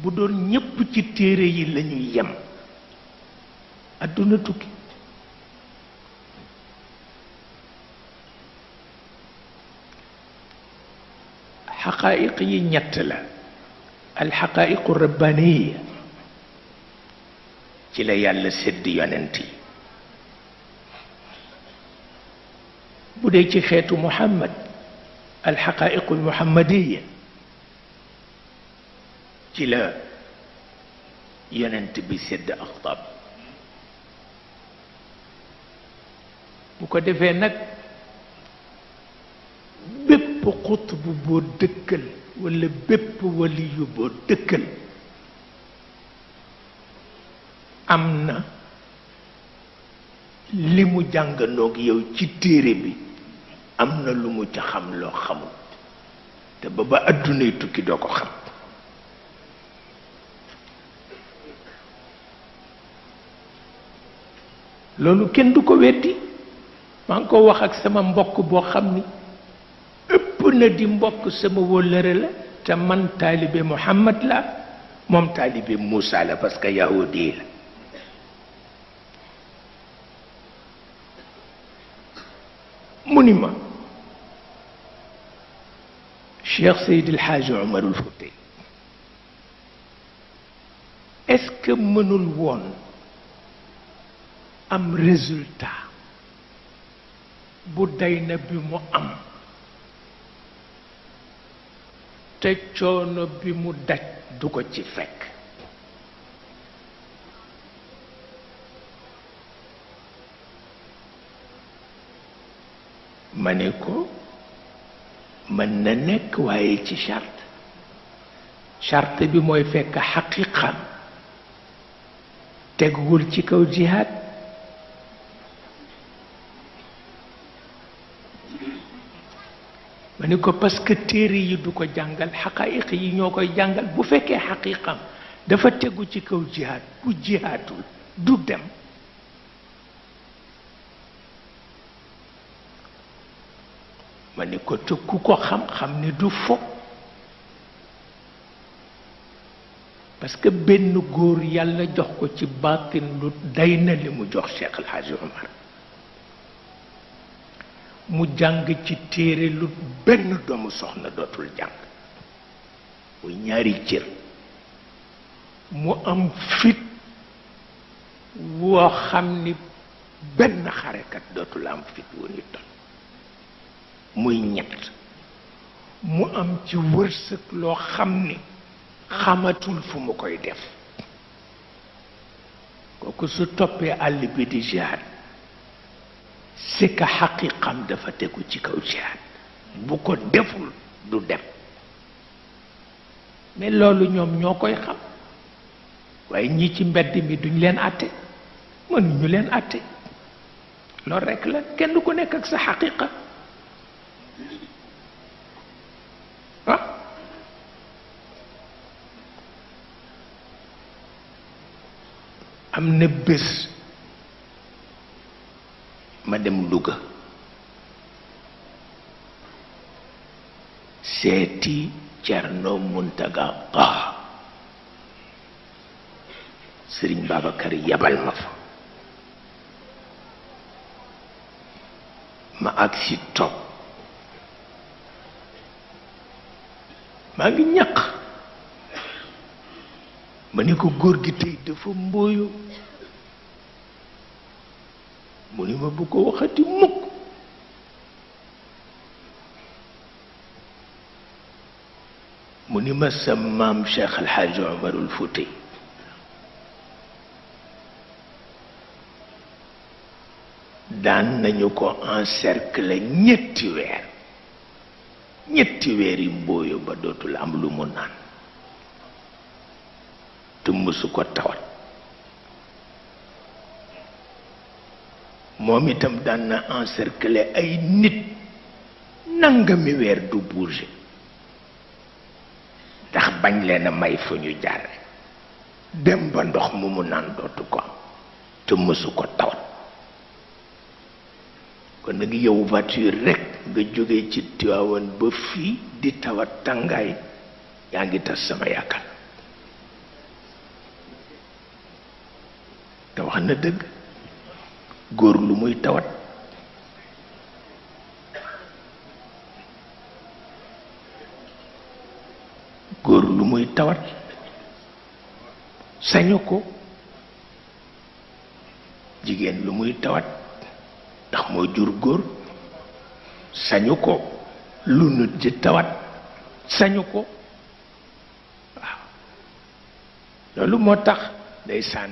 bu doon ñépp ci téere yi lañuy yem àdduna tukki xaqaayiq yi ñett la alxaqaayiqu rabbaniya ci la yàlla sédd yonent yi bu dee ci xeetu muhammad alxaqaayiqu almuhammadiya ci la yonent bi sédd axtaab bu ko defee nag bépp xutb boo dëkkal walla bépp waliyu boo dëkkal am na li mu jànganoog yow ci téere bi am na lu mu ca xam loo xamul te ba addunay tukki doo ko xam loolu kenn du ko weddi maa ngi ko wax ak sama mbokk boo xam ni ëpp na di mbokk sama wóllëre la te man taalibe Muhammad la moom taalibe Moussa la parce que yahudi la mu ni ma Cheikh Seydi El Hadji Omarul Fouti est-ce que mënul woon am résultat bu day na bi mu am te coono bi mu daj du ko ci fekk ma ne ko mën na nekk waaye ci charte bi mooy fekk xaqiqa teguwul ci kaw jihaad ma ni ko parce que téere yi du ko jàngal xaqaayiq yi ñoo koy jàngal bu fekkee xaqiqam dafa tegu ci kaw jihaad bu jihaadul du dem ma ni ko te ku ko xam-xam ni du fo parce que benn góor yàlla jox ko ci baatin lu day na li mu jox Cheikh El Hadji Omar mu jàng ci téere lu benn doomu soxna dootul jàng muy ñaari cër mu am fit woo xam ni benn xarekat dootul am fit wu ni toll muy ñett mu am ci wërsëg loo xam ni xamatul fu mu koy def kooku su toppee àll bi di jihaad c'est que xaqiqam dafa tegu ci kaw jihaad bu ko deful du dem mais loolu ñoom ñoo koy xam waaye ñi ci mbedd mi duñ leen àtte mënuñu leen àtte loolu rekk la kenn du ko nekk ak sa xaqiqa am na bés ma dem Louga seeti Cerno Muntaga Taha Sëriñ Babacar yabal ma fa ma agsi toog maa ngi ñaq ma ni ko góor gi tey dafa mbooyo mu ni ma bu ko waxati mukk mu ni ma sa maam Cheikh El Hadji Omarul Fouti daan nañu ko encercler ñetti weer yi mbooyo ba dootul am lu mu naan te mësu ko tawat moom itam daan na encercler ay nit nangami weer du bouger ndax bañ leen a may fu ñu jaar dem ba ndox mu naan dootu ko am te mësu ko tawat kon nag yow voiture rekk nga jóge ci Tiwaawan ba fii di tawat tàngaay yaa ngi tas sama yaakaar te wax na dëgg góor lu muy tawat góor lu muy tawat sañu ko jigéen lu muy tawat ndax moo jur góor sañu ko lu nit di tawat sañu ko waaw loolu moo tax ndeysaan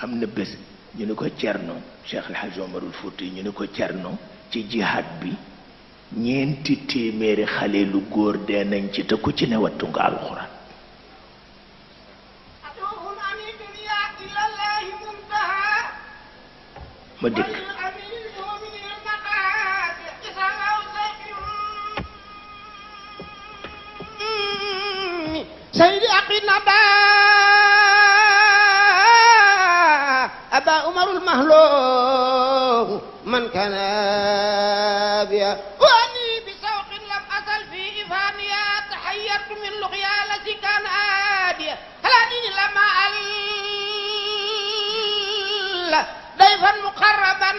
am na bés ñu ne ko Cerno Cheikh El Hadj Omarul Fouti ñu ne ko Cerno ci jihaad bi ñeenti téeméeri xale lu góor dee nañ ci te ku ci ne wattu nga alxuraan ma dikk سيدي أقنا با أبا عمر المهلوك من كان بيا وأني بسوق لم أزل في إفانيا تحيرت من لقيا التي كان آديا هلاني لما ضيفا مقربا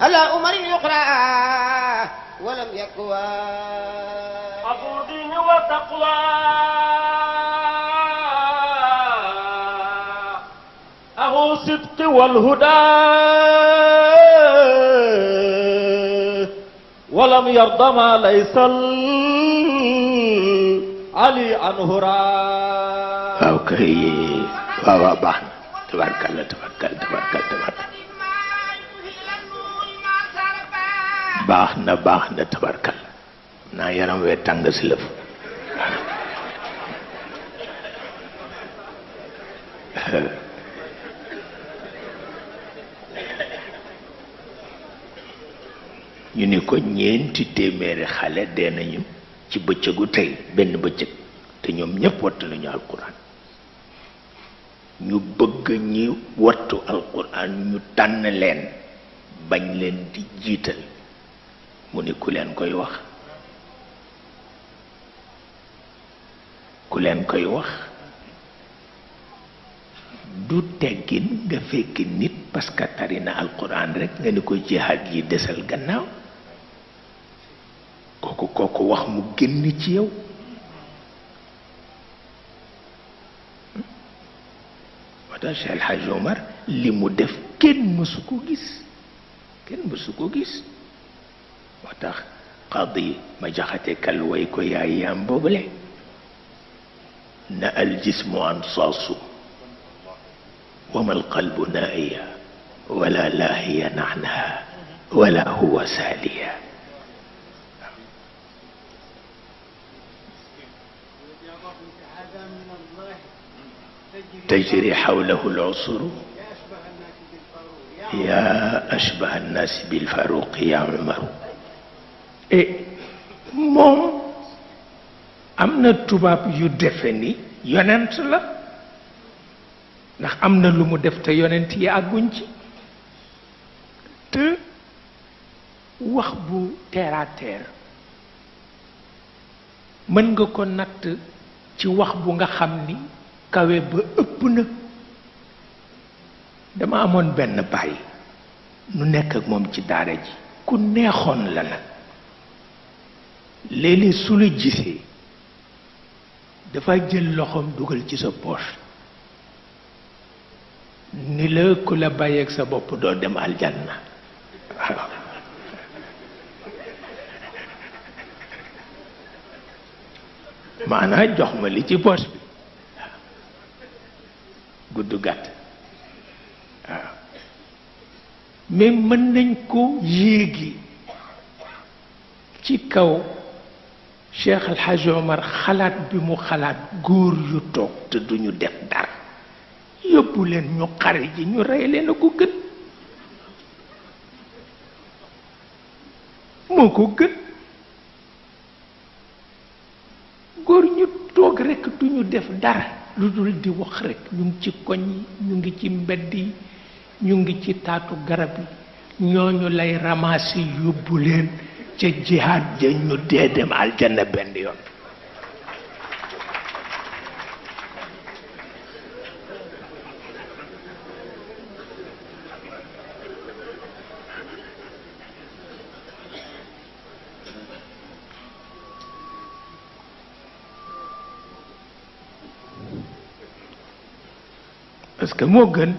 على عمر يقرأ ولم يكوى أبو دين وتقوى أهو صدق والهدى ولم يرضى ما ليس علي عنه اوكي واو بحنا تبارك الله تبارك الله تبارك الله تبارك baax na tabarkal naa yaram wee tàng si lëf ñu ni ko ñeenti téeméeri xale dee nañu ci bëccëgu tey benn bëccëg te ñoom ñépp wattu nañu alquran ñu bëgg ñi wattu alquran ñu tànn leen bañ leen di jiital mu ni ku leen koy wax ku leen koy wax du teggin nga fekk nit parce que tari na alquran rek nga ni ko jihaad yi desal gannaaw kooku wax mu génn ci yow moo tax Cheikh El Hadj Omar li mu def kenn mësu ko gis moo tax qadi ma jaxate kal way ko yaay yaam boobule na aljismu ansaasu wama alqalbu naaiya wala laahiya naxnaha wala huwa saaliya tajri xawlahu alcusuru ya ashbaha annaasi bilfaruqi ya umaru moom am na tubaab yu defe ni yonent la ndax am na lu mu def te yonent yi àgguñ ci te wax bu terre à terre mën nga ko natt ci wax bu nga xam ni kawe ba ëpp na dama amoon benn baay nu nekk ak moom ci daara ji ku neexoon la nag léeg-léeg su la gisee dafa jël loxoom dugal ci sa poche ni la ku la bàyyeeg sa bopp doo dem aljanna waaw maanaam jox ma li ci poche bi gudd gàtt waaw mais mën nañ ko yéegi ci kaw Cheikh El Hadj Omar xalaat bi mu xalaat góor yu toog te duñu def dara yóbbu leen ñu xare ji ñu rey leen a ko gën moo ko gën góor ñu toog rekk duñu def dara lu dul di wax rekk ñu ngi ci koñ yi ñu ngi ci mbedd yi ñu ngi ci taatu garab yi ñooñu lay ramasser yóbbu leen ca jihaad ja ñu dee dem aljanna benn yoon parce que moo gën